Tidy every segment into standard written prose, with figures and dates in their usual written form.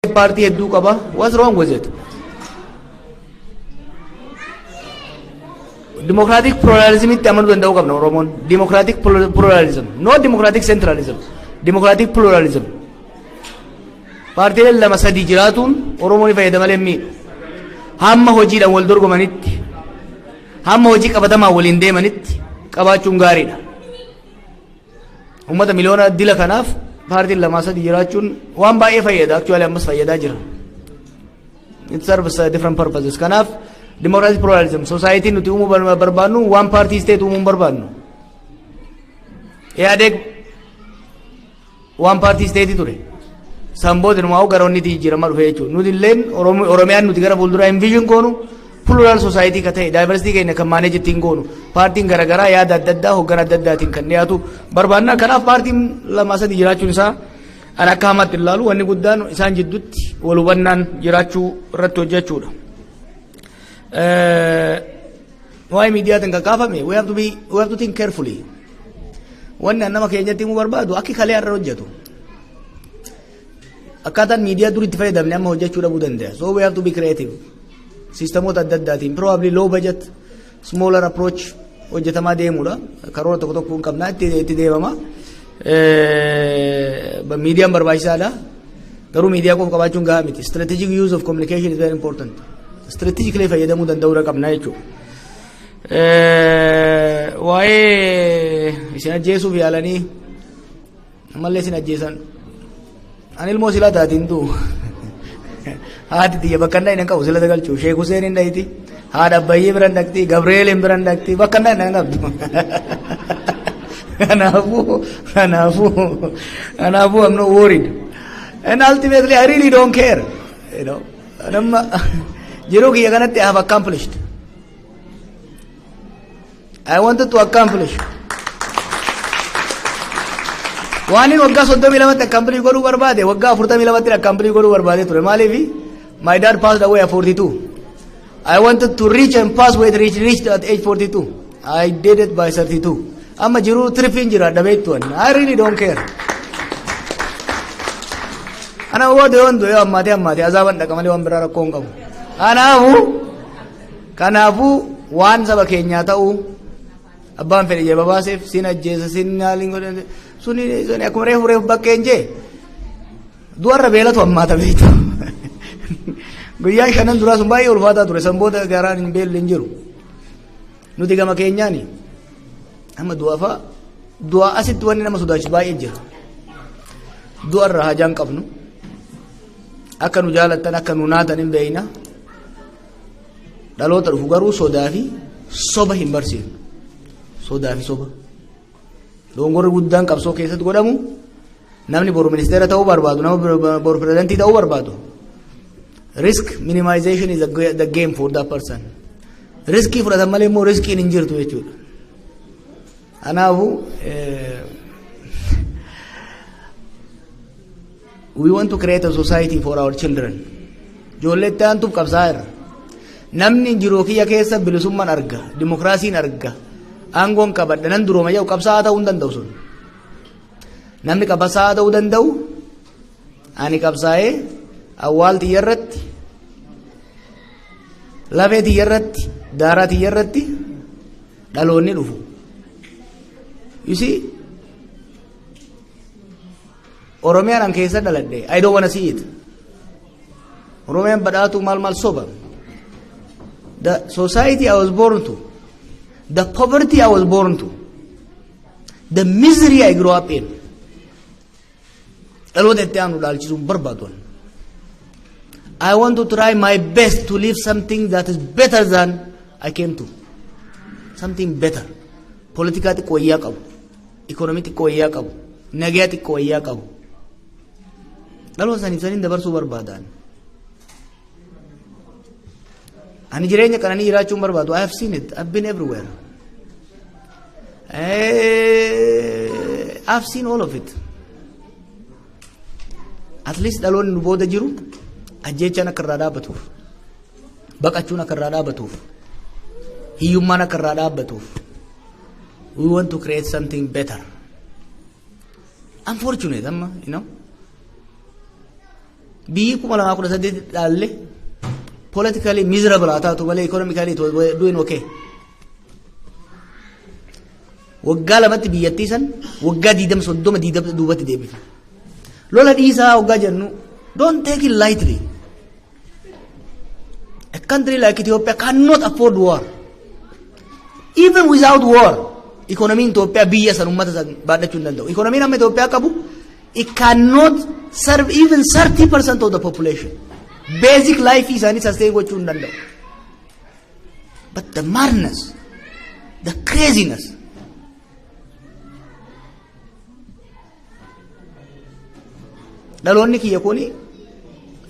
Paartii hedduu qaba. What's wrong with it? Democratic pluralism itti amanuu danda'uu qabna Oromoon. Democratic pluralism. No democratic centralism. Democratic pluralism. Paartiileen lama sadii jiraatuun Oromoo ni fayyada malee hin miidhu. Hamma hojiidhaan wal dorgomanitti, hamma hojii qabatamaan waliin deemanitti qabaachuun gaariidha. Uummata miliyoona dila kanaaf paartiin lamaa sadii jiraachuun waan baay'ee fayyada. Actually ammas fayyadaa jira. It serves different purposes. Kanaaf democratic pluralism society nuti uumuu barbaannu waan paartii state uumuu hin barbaannu. Ihaadeeg waan paartii state ture. San booda numaa gara onni jijjiiramaa dhufe jechuudha. Nuti illeen Oromiyaan nuti gara fuulduraa envision goonu plural society ka ta'e, diversity keenya kan manage ittiin goonu, paartiin garaagaraa yaada adda addaa hoggana adda addaatiin kan dhiyaatu barbaanna. Kanaaf paartiin lama sadii jiraachuun isaa an akka hamaatti ilaalu. Wanni guddaan isaan jidduutti wal hubannaan jiraachuu irratti hojjechuudha. Waa'ee miidiyaatiin kan kaafame, we have to think carefully. Wanni an nama keenyatti himuu barbaadu, akki kalee har'a hojjetu. Akkaataan miidiyaa dur itti fayyadamne amma hojjechuu dhabuu danda'a. So we have to be creative. Siistamoota adda addaatiin, probably low budget, smaller approach hojjetamaa deemuudha. Karoora tokko tokko hin qabna, itti deemama. Miidiyaan barbaachisaadha. Garuu miidiyaa qofa qabaachuun gahaa miti. Strategic use of communication is very important. Strategically fayyadamuu danda'uu qabna jechuudha. Waa'ee isin ajjeesuuf yaalanii, ammallee isin ajjeesan. Ani ilmoo sila taatiin du'u. Haati tiyya bakka hin qabu sila galchuu. Sheek Huseen hin dhayti. Haadha Abbayyee biran dhaqxi. Gabreelin biran dhaqxi. Bakka hin qabdu. Kanaafuu I'm not worried. And ultimately I really don't care. Nama jiruu kiyya kanatti I have accomplished. I wanted to accomplish. Waan inni waggaa 32tti accomplish godhuu barbaade, waggaa 42tti accomplish godhuu barbaade ture. Maaliif? My dad passed away at 42. I wanted to reach and pass where reach reached at age 42. I did it by 32. Amma jiruu tirfiin jira dhabeettu. I really don't care. Ana booda yoon du'e ammaatee ammaatee azaaban dhaqa malee waan biraa rakkoo hin qabu. Kanaafuu waan saba keenyaa ta'uu abbaan fedhe jaba baaseef sin ajjeesa sin haaliin godhan suni suni akkuma reefu reefu bakkeen jee du'arra beelatu ammaata beektu. Guyyaan shanan duraa sun baay'ee ulfaataa ture, san booda garaan hin beelle hin jiru. Nuti gama keenyaani amma du'a fa'a, du'a asitti wanni nama sodaachisu baay'ee jira. Du'arra hajaan qabnu, akka nu jaalattan akka nu naatan hin beeyna. Dhaloota dhufu garuu sodaa fi soba hin barsiifnu. Sodaa fi soba. Dogongorri guddaan qabsoo keessatti godhamu, namni boru ministeera ta'uu barbaadu, nama boru pirezidantii ta'uu barbaadu. Risk minimization is the game for that person. Riskii fudhatan malee immoo riskiin hin jirtu jechuudha. Kanaafuu we want to create a society for our children. Ijoollee itti aantuuf qabsaa'aa irra. Namni jiruu kiyya keessa bilisummaan arga, dimokiraasiin arga, aangoon qabadha, nan durooma jedhu qabsaa'aa ta'uu hin danda'u sun. Namni qabsaa'aa ta'uu danda'u, ani qabsaa'ee awwaal tiyya irratti, lafee tiyya irratti, daaraa tiyya irratti dhaloonni dhufu. You see, Oromiyaan an keessa dhaladhe, I don't wanna see it. Oromiyaan badhaatu maal maal soba. The society I was born to, the poverty I was born to, the misery I grew up in, dhaloota itti aanu dhaalchisuun barbaadu. I want to try my best to leave something that is better than I came to. Something better. Politikaa xiqqoo wayyaa qabu. Ikonomii xiqqoo wayyaa qabu. Nagaa xiqqoo wayyaa qabu. Dhaloota saniif saniin dabarsuu barbaadan. Ani jireenya qananii jiraachuu hin barbaadu. I have seen it. I've been everywhere. I've seen all of it. At least dhaloonni nu booda jiru ajjeechaan akka irraa dhaabbatuuf, baqachuun akka irraa dhaabbatuuf, hiyyummaan akka irraa dhaabbatuuf. We want to create something better. Unfortunate amma. Biyyi 2018 dhaalle politically miserable haa taatu malee, economically it was doing okay. Waggaa 2tti biyyattii san waggaa 20, 30, 20 duubatti deebifne. Lola dhiisaa waggaa jennu, don't take it lightly. A country like Ethiopia cannot afford war. Even without war, economiin Itoophiyaa biyya san, ummata san baadhachuu hin danda'u. Economiin amma Itoophiyaa qabu, it cannot serve even 30% of the population. Basic life isaanii sustain gochuu hin danda'u. But the madness, the craziness, dhaloonni kiyya kuni,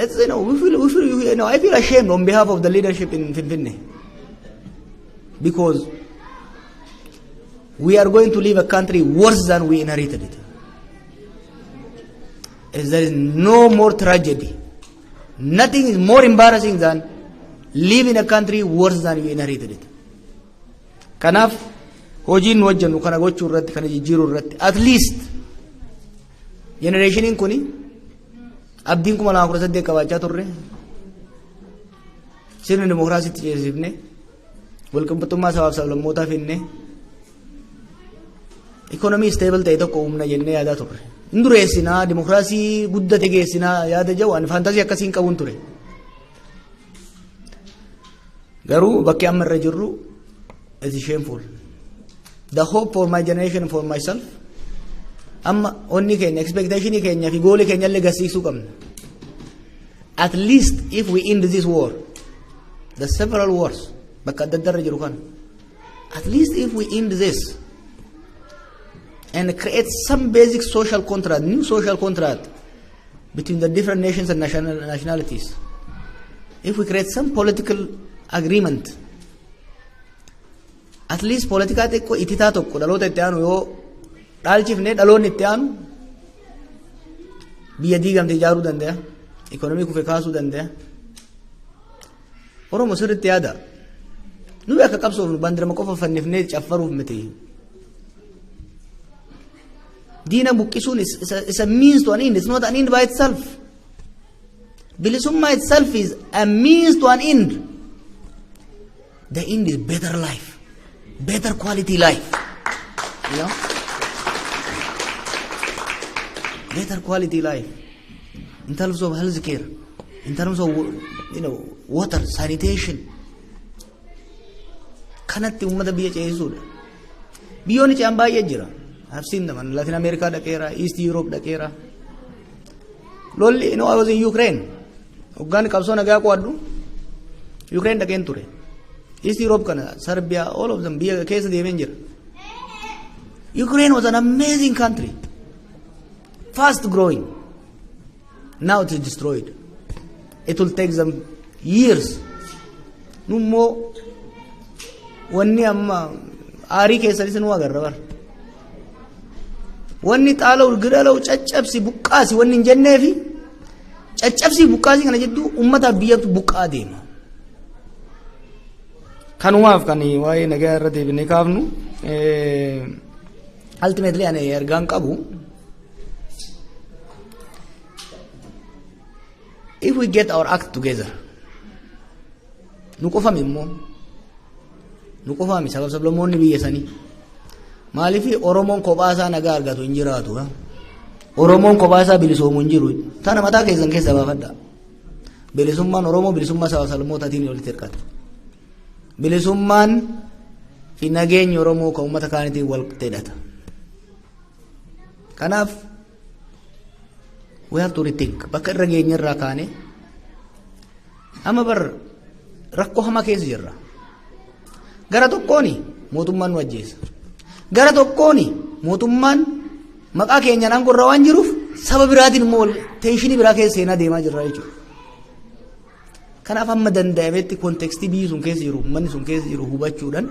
it's, you know, we feel, we feel, you know, I feel ashamed on behalf of the leadership in Finfinne, because we are going to leave a country worse than we inherited it. If there is no more tragedy, nothing is more embarrassing than leaving a country worse than you inherited it. Kanaaf hojiin nu hojjennu kana gochuu irratti, kana jijjiiruu irratti, at least generationiin kuni abdiin 2018 qabaachaa turre, sirni dimokiraasiitti ceesifne, walqixxummaa sabaaf sablammootaa finne, ikonomii stable ta'e tokko humna jennee yaadaa turre. Hin dureessinaa, dimokiraasii guddate geessinaa yaada jedhu ani fantasy akkasii hin qabuun ture. Garuu bakki amma irra jirru is shameful. The hope for my generation and for myself, amma onni keenya, expectationii keenya fi goalii keenya illee garsiisuu qabna. At least if we end this war, the several wars bakka adda addaa irra jiru kana, at least if we end this and create some basic social contract, new social contract between the different nations and nationalities, if we create some political agreement, at least politikaa xiqqoo ititaa tokko dhaloota itti aanu yoo dhaalchifne, dhaloonni itti aanu biyya diigamte ijaaruu danda'a, ikonomii kufe kaasuu danda'a. Oromo, sirriitti yaada. Nuyi akka qabsoofnu bandirama qofa fannifnee caffaruuf miti. Diina buqqisuun is a means to an end. It's not an end by itself. Bilisummaa itself is a means to an end. The end is better life, better quality life. You know? Better quality life in terms of health care, in terms of water, sanitation. Kanatti uummata biyya ceesisuudha. Biyyoonni ce'an baay'ee jira. I've seen them. Latin America dhaqeera, East Europe dhaqeera. Lolli, I was in Ukraine. Hoggaan qabsoo nagaa qo'adhu Ukraine dhaqeen ture. East Europe kana, Serbia, all of them biyya keessa deemeen jira. Ukraine was an amazing country. Fast growing. Now it is destroyed. It will take them years. Nummoo wanni amma aarii keessanis nu agarra bara. Wanni xaala'u, gidala'u, caccabsi, buqqaasi wanni hin jenneefi, caccabsi buqqaasii kana jidduu uummataaf biyyatu buqqaa deema. Kanumaaf kan waa'ee nagaa irra deebinee kaafnu. Ultimately, ani ergaan qabu, if we get our act together, nu qofami immoo, nu qofami sabab sablammoonni biyya sanii, maaliif Oromoon kophaa isaa nagaa argatu hin jiraatu? Oromoon kophaa isaa bilisoomu hin jiru. Tana mataa keessan keessa baafadha. Bilisummaan Oromoo bilisummaa saba sablammootaatiin walitti hirkata. Bilisummaan fi nageenyi Oromoo kan uummata kaanitiin wal hidhata. Kanaaf we have to rethink bakka irra geenye irraa kaane. Amma bar rakkoo hamaa keessa jirra. Gara tokkooni mootummaan nu ajjeesa. Gara tokkooni mootummaan maqaa keenyaan aangoo irra waan jiruuf, saba biraatiin immoo tensionii biraa keessa seenaa deemaa jirra jechuudha. Kanaaf hamma danda'ametti contextii biyyi sun keessa jiru, uummanni sun keessa jiru hubachuudhaan,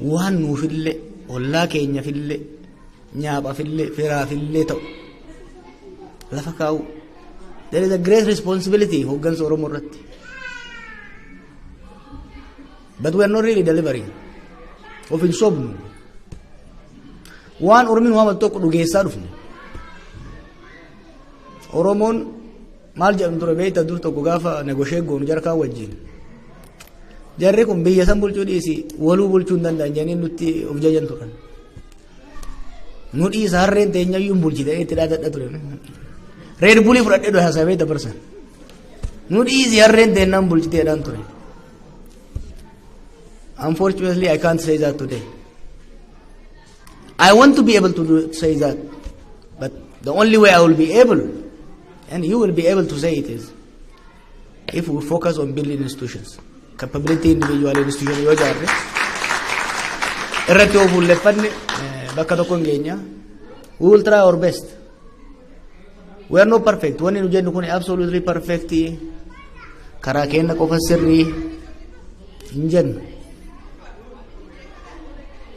waan nuufillee, ollaa keenyafillee, nyaaphaafillee, firaafillee ta'u lafa kaa'u. There is a great responsibility hooggansa Oromoo irratti. But we are not really delivering. Of hin sobnu. Waan Oromiin waamatu tokko dhugeessaa dhufne. Oromoon maal jedhamu ture beekta? Dur tokko gaafa negotiate goonu jarkaa wajjin. Jarri kun biyya san bulchuu dhiisi, waluu bulchuu hin danda'an jedhanii nutti of jajan turan. Nu dhiisa, harreen teenyayyuu hin bulchite itti dhaadadha ture. Red Bullii fudhadhee dhufe haasawee dabarsan. Nu dhiisi, harreen teennaan bulchiteedhaan ture. Unfortunately, I can't say that today. I want to be able to say that, but the only way I will be able, and you will be able to say it, is if we focus on building institutions, capability, individual institution yoo ijaarre irratti yoo fuulleffanne bakka tokko hin geenya. We will try our best. We are not perfect. Wanni nu jennu kun absolutely perfect, karaa keenya qofa sirrii hin jennu.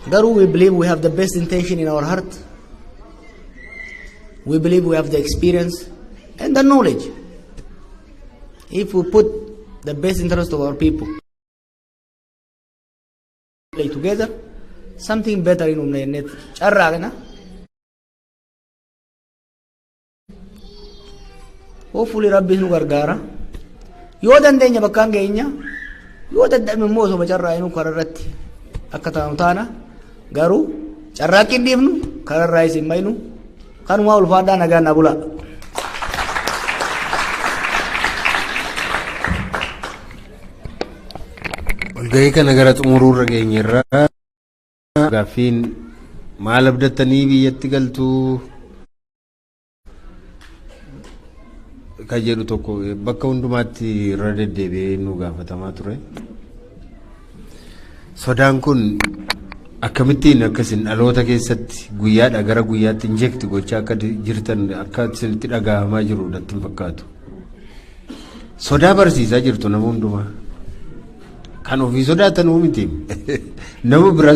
Garuu we believe we have the best intention in our heart. We believe we have the experience and the knowledge. If we put the best interest of our people play together, something better in humna jennee carraaqna. Hopefully Rabbis nu gargaara. Yoo dandeenya bakkaan geenya, yoo dadhabne immoo osoo carraa'inu karaa irratti akka taanu taana. Garuu carraaqqii hin dhiifnu, karaa irraa isin maynu. Kanumaa, ulfaadhaa, nagaan na bulaa. Walgahii kana gara xumuruurra geenyerra. Gaaffiin maal abdattanii biyyatti galtuu kan jedhu tokko bakka hundumaatti irra deddeebi'ee nu gaafatamaa ture. Sodaan kun akkamittiin akkasin dhaloota keessatti guyyaadha gara guyyaatti inject gochaa akka jirtan akka isinitti dhaga'amaa jiru natti hin fakkaatu. Sodaa barsiisaa jirtu nama hundumaa. Kan ofii sodaatanuu miti. Nama bira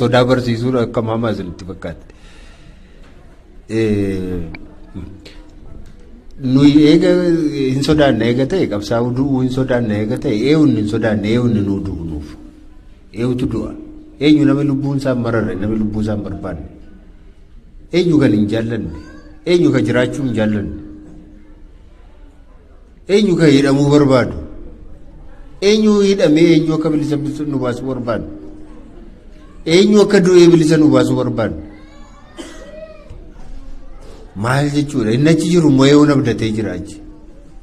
sodaa barsiisuun akka hamaa isinitti fakkaate. Nuyi eega hin sodaanne eega ta'e, qabsaa'uu du'uu hin sodaanne eega ta'e, eenyuun hin sodaanne, eenyuun nuu du'u nuuf? Eenyutu du'a? Eenyu namni lubbuun isaa hin mararre, namni lubbuu isaa hin barbaanne? Eenyu kan hin jaallanne? Eenyu kan jiraachuu hin jaallanne? Eenyu kan hidhamuu barbaadu? Eenyu hidhamee eenyu akka bilisa nu baasuu barbaadu? Eenyu akka du'ee bilisa nu baasuu barbaadu? Maal jechuudha? Inni achi jiru immoo eenyuun abdatee jira achi?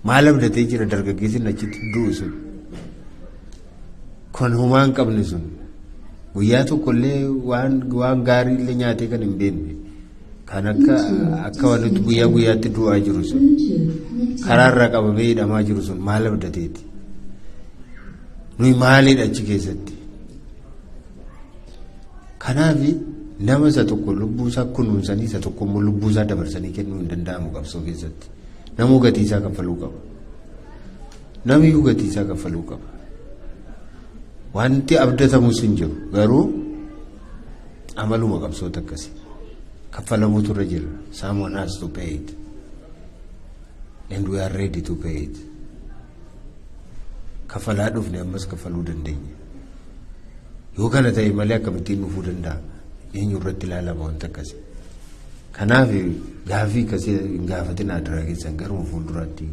Maal abdatee jira dargaggeessi inni achitti du'u sun? Kan homaa hin qabne sun, guyyaa tokkollee waan gaarii illee nyaatee kan hin beekne, kan akka walitti guyyaa guyyaatti du'aa jiru sun, karaarraa qabamee hidhamaa jiru sun maal abdateeti? Nuyi maalidha achi keessatti? Kanaaf nama isa tokko lubbuu isaa kunuunsanii isa tokko immoo lubbuu isaa dabarsanii kennuu hin danda'amu qabsoo keessatti. Namuu gatii isaa kaffaluu qaba. Namiyyuu gatii isaa kaffaluu qaba. Wanti abdatamus hin jiru, garuu amaluma qabsoota akkasii. Kaffalamuutu irra jira. Someone has to pay it. And we are ready to pay it. Kaffalaa dhufne, ammas kaffaluu dandeenya. Yoo kana ta'e malee akkamittiin dhufuu danda'a? Eenyu irratti ilaalama wanta akkasii? Kanaaf gaaffii akkasii hin gaafatin adaraa keessan garuma fuulduraatti.